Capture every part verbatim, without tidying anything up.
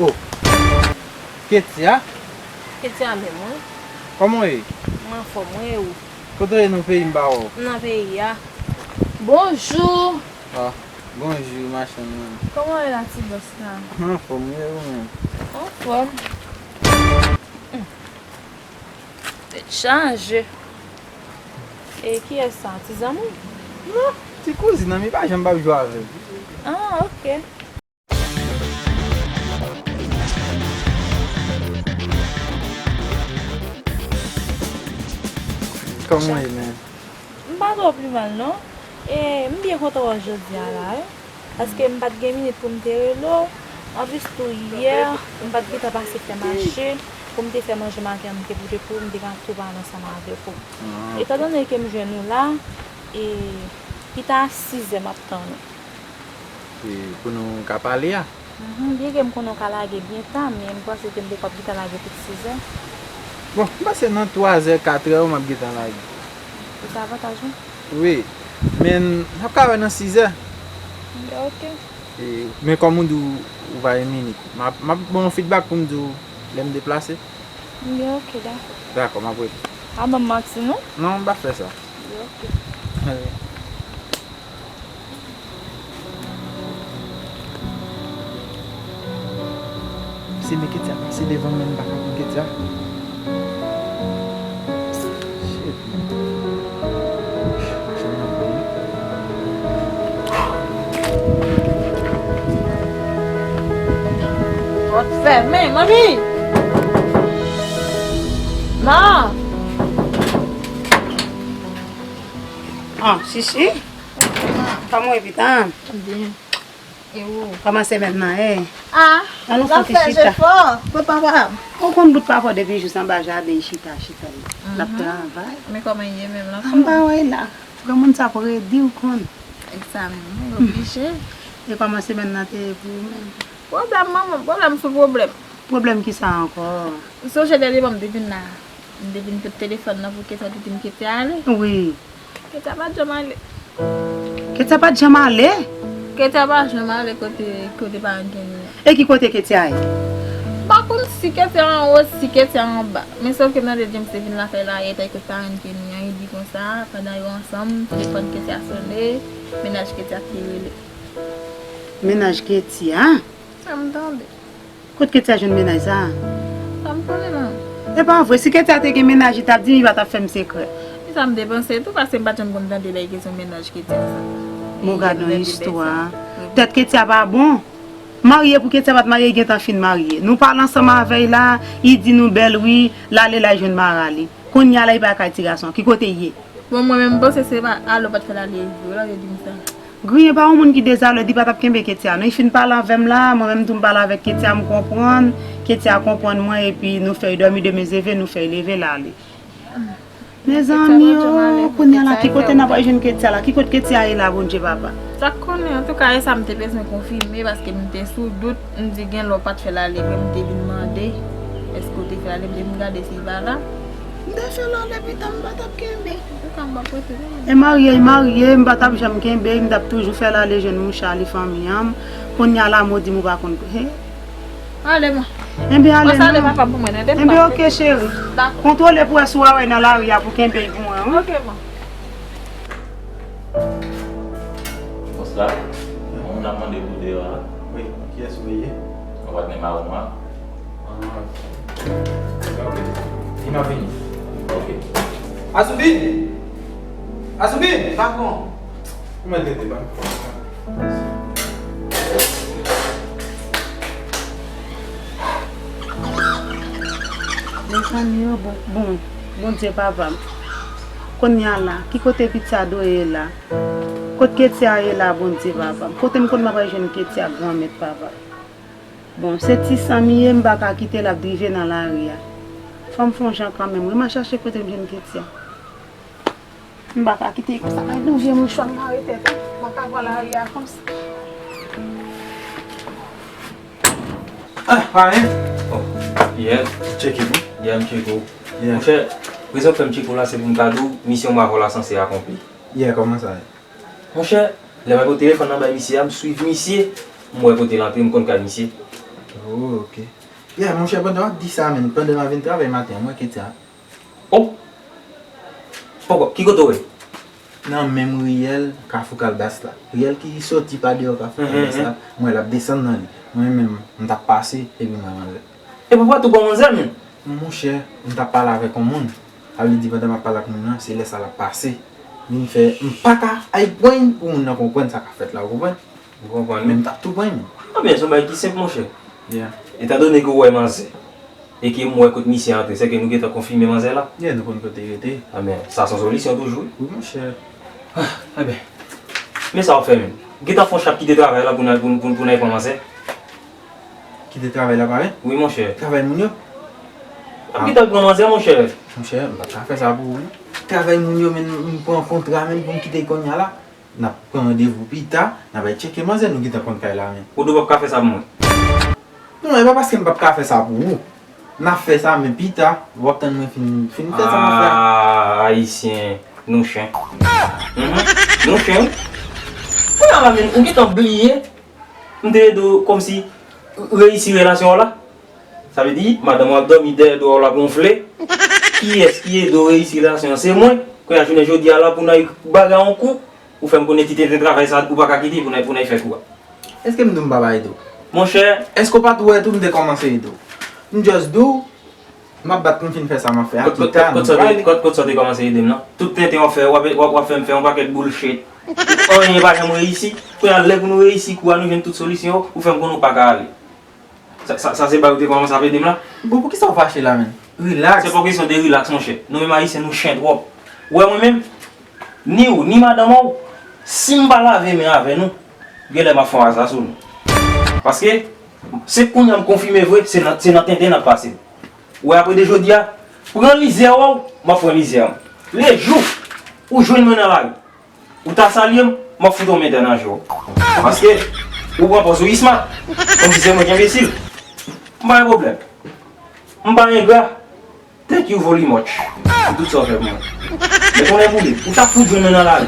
Oh, Ketia? Ketia menm, wi. Kòman w ye? Mwen anfòm, wi, e ou? Kote w ye nan peyi m pa wè w? M nan peyi a. Bonjou! Ah, bonjou, machann nan. Kòman w ye la, ti bòs la? Mwen anfòm, wi, e ou menm? Anfòm. Hmm. Tèt chaje. E kiyès sa? Ti zanmi? Non, ti kouzin nan, mi pa janm p ap jwe avè l. Ah, ok. Kòman w ye, menm? M pa twò pi mal, non. E m byen kontan wè w jodi a la, wi. Paske m pa t gen minit pou m te rele w. Anplis tou, yè, m pa t gentan pase fè mache pou m te fè manje maten an, m te pote pou ou, m te ka tou pale ansanm avèk ou. Ah, ok. Etandone ke m jwenn ou la, e pita a sizè m ap tann ou. E pou nou ka pale a? Mhm, byenke m konnen w ka lage byen ta, men m panse ke m te p ap gentan lage tout sizè. Bon, m panse nan twazè, katrè m ap gentan lage. E sa avantaj ou? Wi, men n ap ka wè nan sizè. Byen, ok. E, men kòm ou di w, ou pa gen minit, m ap, m ap ba w yon feedback pou m di w lè m deplase. Byen, ok, dakò. Dakò, m ap rele. Pa ban m manti, non? Non, m pa fè sa. Byen, ok. Se men Ketia pase devan m, men m pa ka pran Ketia. Shit, man. Machann nan pran m. Pòt fèmen, manmi! Non! Ah, Chichi. Kòman w ye, pitit? Byen. E ou? Kòman semèn nan ye? Ah, ann fè jefò. Bout papa. Ou konn bout papa depi jou sa anba jaden, chita, chita. L ap travay. Men kòman ye menm la? Anba wè la. Granmoun sa ap redi, ou konn. E sa menm, wi, oblije. E kòman semèn nan te ye pou ou menm? Pwoblèm, manman, pwoblèm sou pwoblèm. Pwoblèm ki sa ankò? Ou sonje dènye mwa m te vin la, m te vin pot telefòn nan pou Ketia, te di m Ketia ale. Wi. Ketia pa t janm ale. Ketia pa t janm ale? Ketia pa janm ale kote, kote paran Kenny an. E ki kote Ketia ye? M pa konn si Ketia anwo, si Ketia anba. Men sòf ke m tande James te vin lakay la yè, t al kot paran Kenny an, li di konsa, pandan yo ansanm, telefòn Ketia sonnen, mennaj Ketia te rele. Mennaj Ketia? Sa m tande. Kot Ketia jwenn mennaj sa a? Sa m konnen non. E pa vre, si Ketia te gen mennaj, li t ap di m, li pa t ap fè m sekrè. Se sa m te panse tou, paske m pa t janm konn tande bagay kesyon mennaj Ketia sa. Bon, gad yon istwa. Tèt Ketia pa bon. Marye pou Ketia pa t marye, li gentan fin marye. Nou pale ansanm avè l la, li di nou bèl wi, l ale la, li jwenn mari li. Kounye a la, li pa kay ti gason. Ki kote l ye? Bon, mwen menm, m panse se pa ale w pa t fè l ale vre, w la, yo di m sa. Griyen pa yon moun ki dezale, di pa t ap kenbe Ketia non. Li fin pale avè m la, mwen menm tou m pale avèk Ketia, m konprann. Ketia konprann mwen, epi nou fè l dòmi de men zeve, nou fè l leve l ale. Mezanmi o, kounye a la, ki kote n ap al jwenn Ketia la? Ki kote Ketia ye la, Bondye papa? Sa k konnen, antouka, e sa m te bezwen konfime, paske m te sou dout, m di gen lè w pa t fè l ale vre, m te vin mande, èske w te fè l ale, m te vin gade si l pa la. M te fè l ale, pitit, m pa t ap kenbe. Antouka, m p ap rete non. E marye, l marye, m pa t ap janm kenbe, m t ap toujou fè l ale jwenn mouche li, fanmi an. Kounye a la, modi m ou pa konn. He. Ale, man. Enben, ale non. Pase ale, papa, pou mwen, tande m. Enben, ok, cheri. Dakò. Kontwole pou wè si w a wè nan lari a pou kenbe l pou mwen, wi. Ok, man. Bòs la, gen yon moun ap mande pou deyò a. Wi, kiyès ou ye? Yon patnè mawon an. Ah, ok. Li m ap vini. Ok. Asoubin! Asoubin! Patwon! Ou mèt rete, pa. Mezanmi, o bon, bon, Bondye papa m. Kounye a la, ki kote pitit sa dwe ye la? Kot Ketia ye la, Bondye papa m? Kote m konn m ap al jwenn Ketia, Granmèt papa? Bon, se ti san m ye, m pa ka kite l ap drive nan lari a. Fò m fè yon jan kanmenm, wi, m a chache kote m jwenn Ketia. M pa ka kite l konsa, bay nou vye mouchwa m mare tèt, wi. M pa ka pran lari a konsa. Ah, pa anyen. Oh, yeah. Tcheke m wi. Yeah, m tcheke w. Yeah. Monchè, rezon k fè m tcheke w la, se pou m ka di w, misyon m avè w la sanse akonpli. Yeah, kòman sa ye? Monchè, lè m al pran telefòn nan bay misye a, m swiv misye, m wè kote l antre, m konn kay misye. Oh, ok. Yeah, monchè, pandan w ap di sa, menm, pandan m ap vin travay maten an, mwen kite a. Oh! Poko, ki kote w ye? Nan menm riyèl Kafou Kalbas la. Riyèl ki soti pa deyò Kafou Kalbas la, mwen l ap desann nan li. Mwen menm, m t ap pase, epi mwen manzè. E poukisa w tou pran manzè, menm? Monchè, m t ap pale avèk yon moun. Sa vle di, pandan m ap pale ak moun nan, se lè sa l ap pase. Vin fè, m pa ka ay pran pou moun nan konprann sa k ap fèt la, ou konprann? M konprann, wi. Men m t ap tou pran, menm. Ebyen, se yon bagay ki senp, monchè. Yeah. Etandone ke w wè manzè, e ke m wè kote misye antre, sèke nou gentan konfime manzè la. Yeah, nou konn kote l rete. Ebyen, sa se yon solisyon toujou, wi. Wi, monchè. Ah, ebyen, men sa w ap fè menm. Gentan fè yon chap kite travay la pou n al, pou, pou, pou n al pran manzè. Kite travay la parèt? Wi, monchè. Travay moun yo? W ap gentan pran manzè, monchè. Monchè, m pa ka fè sa pou ou, non. Travay moun yo, men m pran kontra, men pou m kite kounye a la. N ap pran randevou pita, n ap al tcheke manzè nou gentan konn kay la, men. Ou di w p ap ka fè sa pou mwen? Non, e pa paske m p ap ka fè sa pou ou. N ap fè sa, men pita, w ap tann mwen fin, fin fè sa m ap fè a. Ah, Ayisyen, nou chen. Mhm. Nou chen, wi. Kounye a la, men, ou gentan bliye, m te ede w kòmsi reyisi relasyon w la. Sa vle di, madanm w ap dòmi dèyè do a, w la gonfle. Kiyès ki ede w reyisi relasyon an? Se mwen. Kounye a, jounen jodi a la, pou n al bagay yon kou, ou fè m konnen ti tenten travay sa, ou pa ka kite pou n al, pou n al fè kou a. Èske m di w m pa bay do? Monchè. Èske w pa t wè tou m te kòmanse ede w? M just di w, m ap bat pou m fin fè sa m ap fè a, pita, nou prale. Kot, kot, kot, kot sa w te kòmanse ede m nan? Tout tenten w ap fè, w ap, w ap, w ap fè m fè yon pakèt bullshit. Anyen pa janm reyisi. Kounye a, lè pou nou reyisi kou a, nou jwenn tout solisyon yo, ou fè m konnen w pa ka ale. Sa, sa, sa se bagay ou te kòmanse ap ede m la? Bon, poukisa w fache la menm? Relax. Se pa kesyon de relax, monchè. Nou menm Ayisyen, nou chen twòp. Ou wè mwen menm, ni ou, ni madanm ou, si m pa lave men avè nou, genlè m ap fè yon aza sou nou. Paske, se kounye a m konfime vre, se nan, se nan tenten n ap pase. Ou wè, apre de jodi a, pran lizè w, m ap pran lizè m. Lejou ou jwenn mwen nan lari, ou ta salye m, m ap fout yon mentè nan je w. Paske ou pran pòz ou smart, kòmsi se mwen ki enbesil. M pa gen pwoblèm. M pa engra. Thank you very much pou tout sa w fè pou mwen. Men konnen pou li, ou ta fout jwenn mwen nan lari.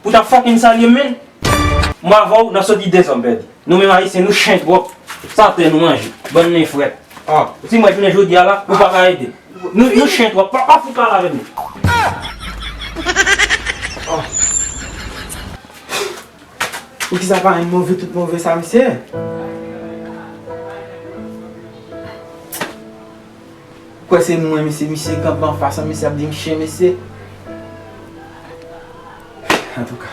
Pou ta fucking salye m, men. Mwen avè w, n ap soti dèzòm pèdi. Nou menm Ayisyen, nou chen twòp. Sa tè nou manje. Bann nen frèt. Ah. Si mwen jounen jodi a la, ou pa ka ede. Nou, nou chen twòp. Pa, pa fout pale avè nou. Ah. Poukisa pa yon move tout move sa, mesye? Ou kwè se mwen, mesye, misye kanpe anfas an, misye ap di m chen, mesye. Antouka.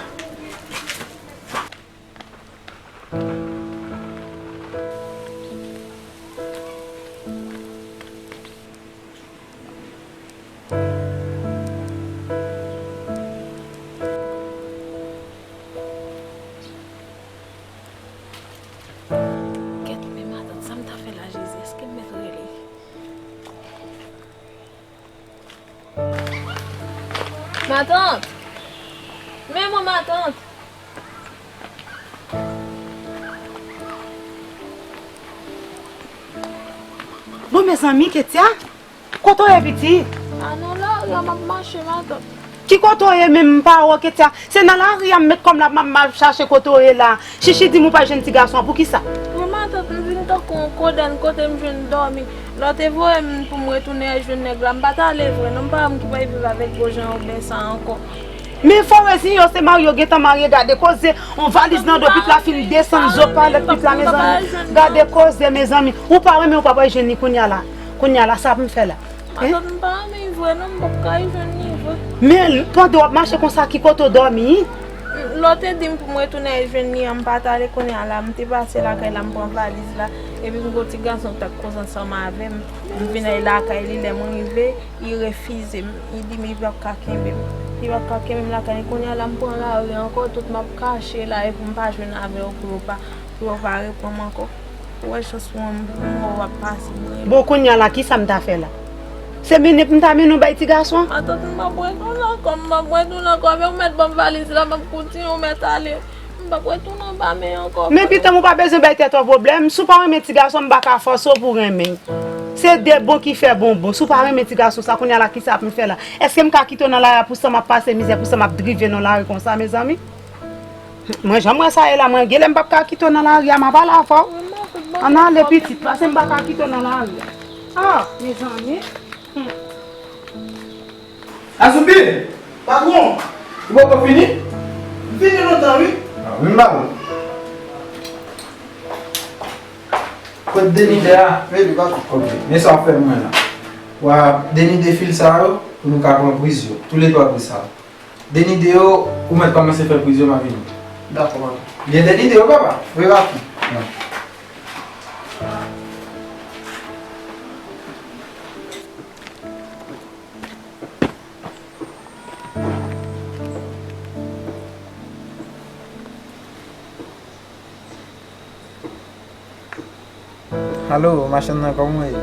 Gèt, men matant, sa m ta fè la, Jezi? Èske m mèt rele? Matant! Men mwen, matant! Bon, mezanmi, Ketia, kote w ye, piti? A nan lari a m ap mache, matant. Ki kote w ye menm, m pa wè w, Ketia? Se nan lari a m met kò m la, m ap, m ap chache kote w ye la. Chichi di m ou pa jwenn ti gason an, poukisa? Wi, matant, m vin tankou yon kodèn kote m jwenn dòmi. Lè w te voye m pou m retounen al jwenn nèg la, m pa t ale vre non, m pa wè m ki pral viv avèk gwo jan oben sa ankò. Men fò reziyen w, se marye w gentan marye, gade koze, yon valiz nan do, pit la fin desann zo palèt pit la, mezanmi. Gade koze, mezanmi. Ou pa renmen, ou pa pral jwenn li kounye a la. Kounye a la, sa pou m fè la? Matant, m pa renmen li vre non, m p ap ka jwenn li vre. Men pandan w ap mache konsa, ki kote w dòmi? Lè w te di m pou m retounen al jwenn li an, m pa t ale, kounye a la, m te pase lakay la, m pran valiz la, epi m gen yon ti gason k t ap koze ansanm avè m. M vin al lakay li, lè m rive, li refize m. Li di m li p ap ka kenbe m. Li p ap ka kenbe m lakay li. Kounye a la, m pran lari ankò, tout m ap kache la, epi m pa jwenn avè yo pou yo pa, pou yo pa reprann m ankò. Ou wè chans pou mwen, m wè w ap pase, m rele. Bon, kounye a la, kisa m ta fè la? Se mennen m ta mennen w bay ti gason an? Matant, m p ap retounen ankò, m p ap retounen ankò. Men ou mèt ban m valiz la, m ap kontinye, ou mèt ale. M p ap retounen anba men ankò. Men pitanm, ou pa bezwen bay tèt ou pwoblèm. Si w pa renmen ti gason, m pa ka fòse w pou w renmen. Se de bon ki fè bonbon. Si w pa renmen ti gason sa, kounye a la, kisa pou m fè la? Èske m ka kite w nan lari a pou sa m ap pase mizè, pou sa m ap drive nan lari konsa, mezanmi? Mwen, jan m wè sa ye la, mwen, genlè m p ap ka kite w nan lari a, m ap pale avè w. Wi, matant, Ann ale pitit, paske m pa ka kite w nan lari a. Ah, mezanmi. Hmm. Azoubi! Patwon! Ou poko fini? M fini lontan, wi. Ah, wi, m pa bon. Kot denide a? Wi, li pa bon. Ok, men sa w fè mwen la. Wa, denide fil sa yo, pou nou ka pran priz yo. Toulètwa priz sa yo. Denide yo, ou mèt kòmanse fè priz yo, m a vini. Dakò, papa. Gen denide yo, papa? Wi, papi. Bon. Alo, machann nan, kòman w ye?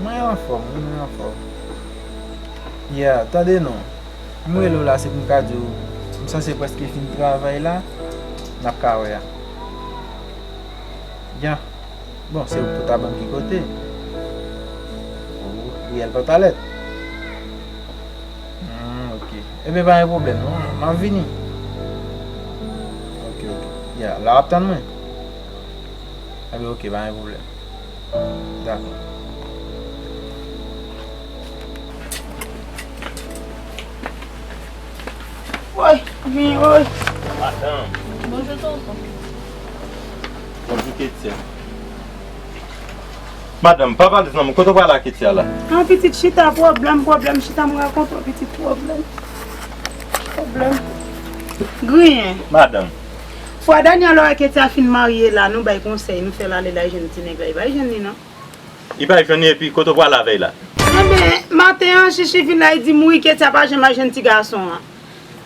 Mwen anfòm, wi, mwen anfòm. Ya, tande non. M rele w la, se pou m ka di w, m sanse prèske fin travay la, n ap ka wè a. Ya. Bon, se ou k pou ta ban m ki kote. Ou, ou riyèl pantalèt. Hmm, ok. Ebyen, pa gen pwoblèm, non. M ap vini. Ok, ok. Ya, la w ap tann mwen? Ebyen, ok, pa gen pwoblèm. Dakò. Woy, vini, woy. Madanm. Bonjou, tonton. Bonjou, Ketia. Madanm, pa pale nan mwen. Kote w prale ak Ketia la? An pitit chita, pwoblèm, pwoblèm, chita, m rakonte w pitit pwoblèm. Pwoblèm. Griyen. Madanm. Fwa dènye lè Ketia fin marye la, nou bay konsèy, nou fè l ale la, li jwenn ti nèg la, li pa jwenn li non. Li pa jwenn li, epi kote w prale avè l la? Enben, maten an, Chichi vin la, li di m wi, Ketia pa janm al jwenn ti gason an.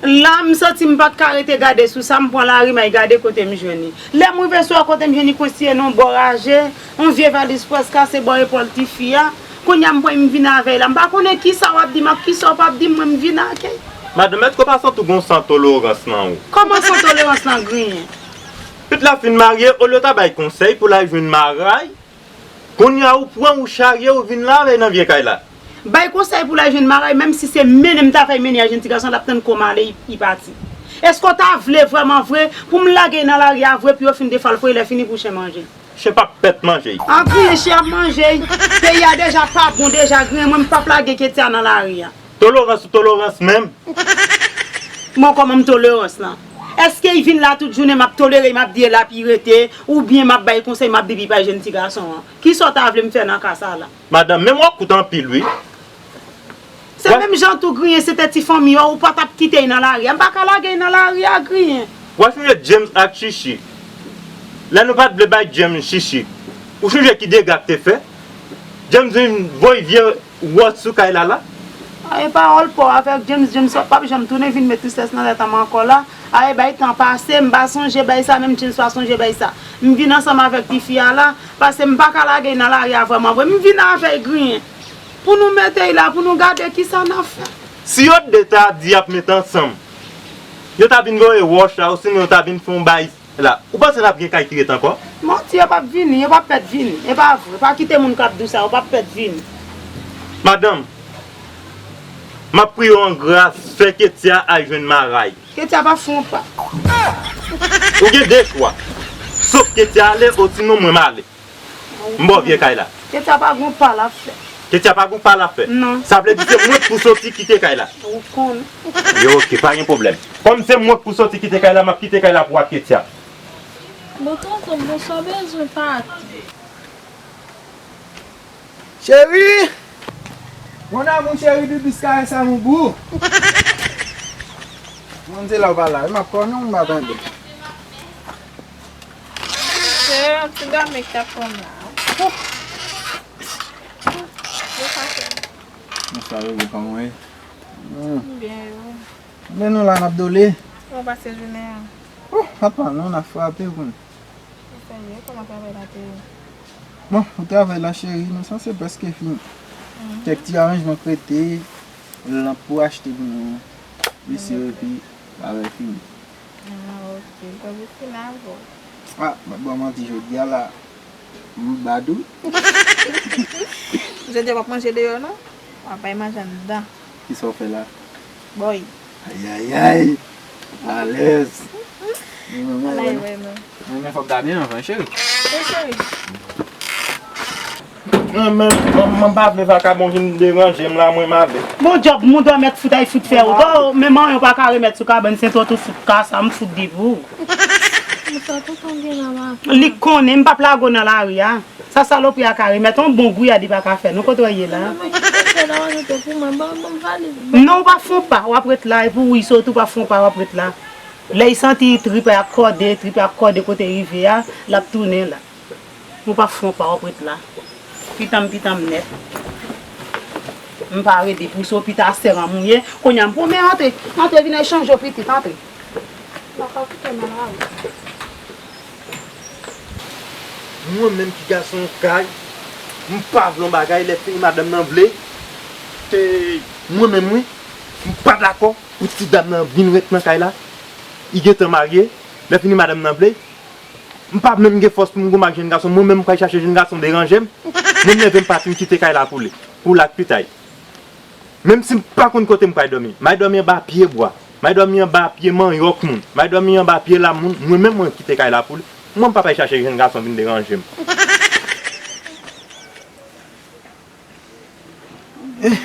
La, m santi m pa t ka rete gade sou sa, m pran lari, m al gade kote m jwenn li. Lè m rive sou a kote m jwenn li, konseye nan yon bò raje, yon vye valiz pwès kase bò epòl tifi a. Kounye a, m pran, m vin avè l la. M pa konnen kisa w ap di m ak kisa w p ap di m, mwen, m vin ak li. Madanm, èske w pa santi w gen yon san tolerans nan ou? Kòman san tolerans nan griyen? Pitit la fin marye, olye w ta bay konsèy pou l al jwenn maray, kounye a ou pran, ou charye, ou vin la avè l nan vye kay la. Bay konsèy pou l al jwenn maray, menm si se mennen m ta fè l mennen al jwenn ti gason, l ap tann kò m ale, li, li pati. Èske w ta vle vrèman vre pou m lage l nan lari a vre, pou yo fin defalke l, lè fini pou chen manje? Chen p ap pèt manje. An griyen, chen ap manje. Peyi a deja pa bon, deja griyen, mwen m p ap lage Ketia nan lari a. Tolerans ou tolerans menm? Bon, kòman m tolerans lan? Èske l vin la tout jounen, m ap tolere l, m ap di l ap rete, oubyen m ap bay konsèy, m ap di l pa jwenn ti gason an? Kisa w ta vle m fè nan ka sa la? Madanm, men mwen kout anpil, wi. Se menm jan tou griyen, se te ti fanmi w, ou pa t ap kite l nan lari a. M pa ka lage l nan lari a, griyen. W a sonje James ak Chichi. Lè nou pa t vle bay James Chichi, ou sonje ki dega k te fè? James vin voye vye wòch sou kay la la. Ay, pawòl pa w avèk James, James p ap janm tounen vin met tristès nan tèt an m ankò la. Ay, bay tan pase, m pa sonje bay sa, menm James pa sonje bay sa. M vin ansanm avèk tifi a la, paske m pa ka lage l nan lari a vrèman vre. M vin avè l griyen. Pou nou mete l la, pou nou gade kisa n ap fè. Si yo de ta di y ap met ansanm, yo ta vin voye wòch la, osinon yo ta vin fè yon bay la, ou panse n ap gen kay ki ret ankò? Manti, yo p ap vini, yo p ap pèt vini. E pa vre, pa kite moun k ap di w sa, yo p ap pèt vini. Madanm, m ap priye w an gras, fè Ketia al jwenn maray. Ketia pa fè yon pa. Ou gen de chwa. Sòf Ketia ale, osinon mwen m ale. M ba w vye kay la. Ketia pa gon pa l ap fè. Ketia pa gon pa l ap fè? Non. Sa vle di se mwen k pou soti kite kay la. Ou konnen. Yo, ok, pa gen pwoblèm. Kòm se mwen k pou soti kite kay la, m ap kite kay la pou w ak Ketia. Bon, tonton, bon, sa w bezwen pati? Cheri! Mon amour chéri, bibis, caresse amour bou. Mwen se la w pa la, wi, m ap konnen w, m pa tande. Se yon ti dòmi k t ap pran m la. Yo pase. Bonswa, bebe, kòman w ye? Hmm. Byen, e ou? Men nou la, n ap dole. Kòman w pase jounen an? Oh, apa non, n ap frape, ou konn. Sa ye, kòman travay la te ye? Bon, pou travay la, cheri, nou sanse prèske fini. Mhm. Kèk ti aranjman k rete, lanp pou achte pou nou, mesye, epi travay fini. Ah, ok. Fòk ou fin avè w. Ah, m ap ba w manti jodi a la. M bad wi. Jodi a w ap manje deyò non? W ap bay manje anndan. Kisa w fè la? Boy. Ayayay. Alèz. Ala e wè mwen. Mwen, men fòk gade anvan, cheri. Wi, cheri. Mwen, men, mwen, mwen pa vle vakabon vin deranje m la, mwen, m ale. Bon djòb, moun dwa mèt fout ay fout fè ou. To, men manyen w pa ka remèt sou kabann, se twò tou fout ka sa, m fout depi w. Konsa tonton gen la, ma. Li konnen, m p ap lage w nan lari a. Sa salopri a ka remèt, yon bon gouyad li pa ka fè, non, kote w ye la? Non, men ki fè la, w a rete pou mwen, ban, ban m valiz. Non, w pa fon pa, w ap ret la, epi w wi, sotou w pa fon pa, w ap ret la. Lè y santi trip ak kòde, trip ak kòde kote rive a, l ap tounen la. Ou pa fon pa, w ap ret la. Pitanm, pitanm nèt. M pa redi pou se w pita sè ranm ou ye. Kounye a m pwomè antre. Antre vin echanje w pitit, antre. Papa kite m al. Mwen menm ki gason kay, m pa vle yon bagay, lè fini madanm nan vle. E mwen menm wi, m pa dakò pou ti dam nan vin ret nan kay la. Li gentan marye, lè fini madanm nan vle. M pa menm gen fòs pou m goumen ak jèn gason, mwen menm m pral chache jèn gason deranje m. Mwen m leve m pati m kite kay la pou li, pou l ak pitay. Menm si m pa konn kote m pral dòmi, m ay dòmi anba pye bwa, m ay dòmi anba pye manyòk moun, m ay dòmi anba pye lam moun, mwen menm mwen kite kay la pou li. Mwen m p ap al chache jèn gason vin deranje m. Eh,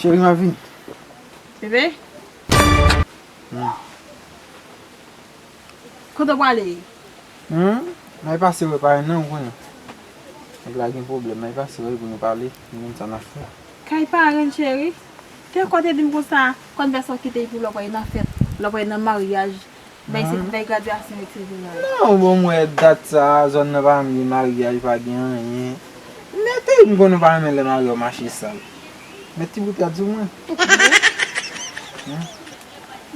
cheri, m ap vini. Bebe? Hmm. Kote w prale? Hmm? M ay pase wè parenn nan, ou konnen. Nèg la gen pwoblèm, m ay pase wè l pou nou pale, nou konn sa n ap fè. Kay parenn, cheri? Te kote di m konsa, kòd vès w kite pou lè w prale nan fèt, lè w prale nan maryaj, bay se, hmm, bay gradyasyon, etsetera. Non, bon, m wè dat sa, zòn nan pa menm gen maryaj, pa gen anyen. Mete, m konnen w pa renmen lè marye w mache sal. Met ti bout rad sou mwen. Hmm?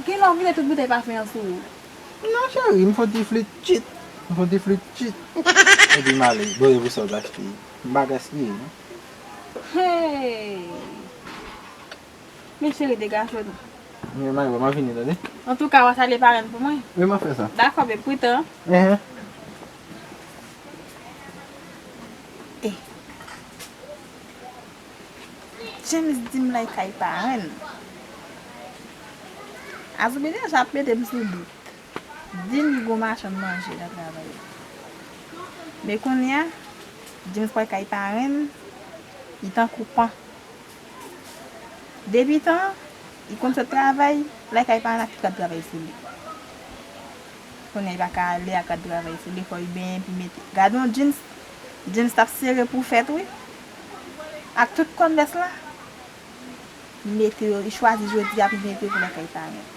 Gen lè w vire tout boutèy pafen an sou ou. Non, cheri, m fon ti flit tchit. M fon ti flit tchit. Epi m ale, voye pou sa w t achte. M pa gaspiye, non. Hey! Men cheri, degaje w non. Men, m ale, m ap vini, tande? Antouka, w a salye parenn pou mwen? Wi, m ap fè sa. Dakò, beb, pritan. Ehe. Eh. James di m l ay kay parenn. Azoubi deja ap mete m sou dout. Di m li gon machann manje nan travay la. Men kounye a, James pral kay parenn, li tankou pan. Depi tan, li konn sot travay, l ay kay parenn ak tout rad travay sou li. Kounye a, li pa ka ale ak rad travay sou li, fò li benyen, epi mete. Gade yon jeans, jeans t ap sere pou fèt, wi. Ak tout kòd vès la. Li mete yo, li chwazi jodi a pou mete yo pou l al kay parenn.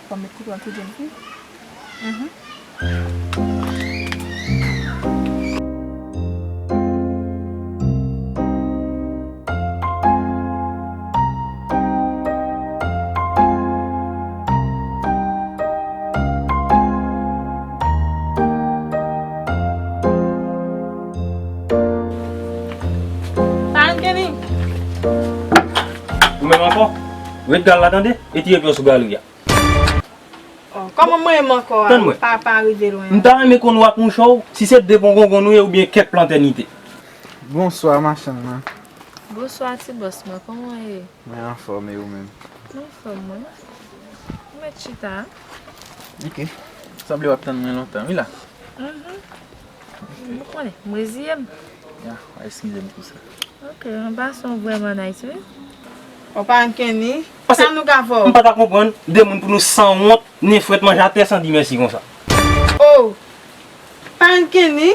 Fò m met kouto an tou, Jennifer. Mhm. Parenn Kenny. Ou menm ankò? Ret gal la tande, e tire pye w sou galri a. Oh, kòman mwen menm ankò a? Tann mwen. Pa, pa rive lwen. M ta renmen konn w ak mouchwa w, si se de pongongon nou ye oubyen kèk plantè nite. Bonswa, machann nan. Bonswa, ti bòs mwen, kòman w ye? Mwen anfòm, e ou menm? Mwen anfòm, mwen. Ou mèt chita. Ok. Sanble w ap tann mwen lontan, wi la. Mhm. M konnen, m reziye m. Ya, w a eskize m pou sa. Ok, anba son vrèman nice, wi. O parenn Kenny, sa nou ka fè w? M pa ta konprann de moun pou nou sanwont, nen frèt, manje atè san di mèsi konsa. Oh! Parenn Kenny?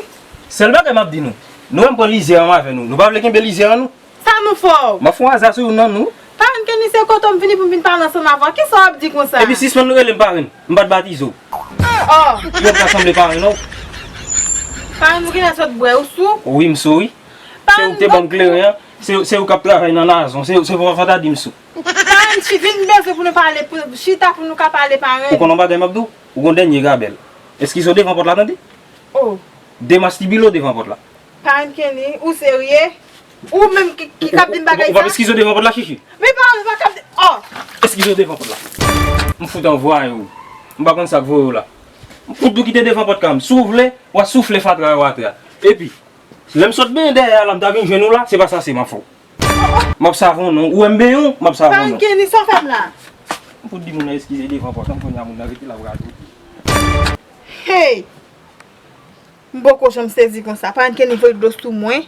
Sèl bagay m ap di nou, nou wè m pran lizyè anm avè nou, nou pa vle kenbe lizyè an nou? Sa nou fè w? M ap fè yon aza sou youn nan nou. Parenn Kenny, se kote w m vini pou m vin pale ansanm avè w. Kisa w ap di konsa? Epi sispann rele m parenn. M pa t batize w. Oh! Ou p ap ka sanble parenn non. Parenn, ou genlè sot bwè, ou sou? Wi, m sou wi. Se ou k te ban m kleren an. Se, se ou k ap travay nan nazon. Se, se fò, fò ta di m sou. Parenn, si vin bezwen pou nou pale, pou, chita pou nou ka pale, parenn. Ou konn yon bagay m ap di w? Ou gon dènye gabèl. Eskize w devan pòt la, tande? Oh. Demastibile w devan pòt la. Parenn Kenny, ou serye? Ou menm ki, ki k ap di m bagay sa? Ou p ap eskize w devan pòt la, Chichi? Men parenn, ou pa k ap di, oh! Eskize w devan pòt la. M fout anvwaye w. M pa konn sa k voye w la. M fout di w kite devan pòt kay la. Si w vle, w a soufle fatra yo atè a. Epi, lè m sot benyen dèyè a la, m ta vin jwenn ou la, se pa sase m ap fè w. M ap savonnen w. Ou wè m benyen w, m ap savonnen w. Parenn Kenny, sa w fè m la? M Fout di moun nan eskize devan pòt lan, kounye a moun nan rete la pral rete. Hey! M poko janm sezi konsa. Parenn Kenny voye dlo sou mwen.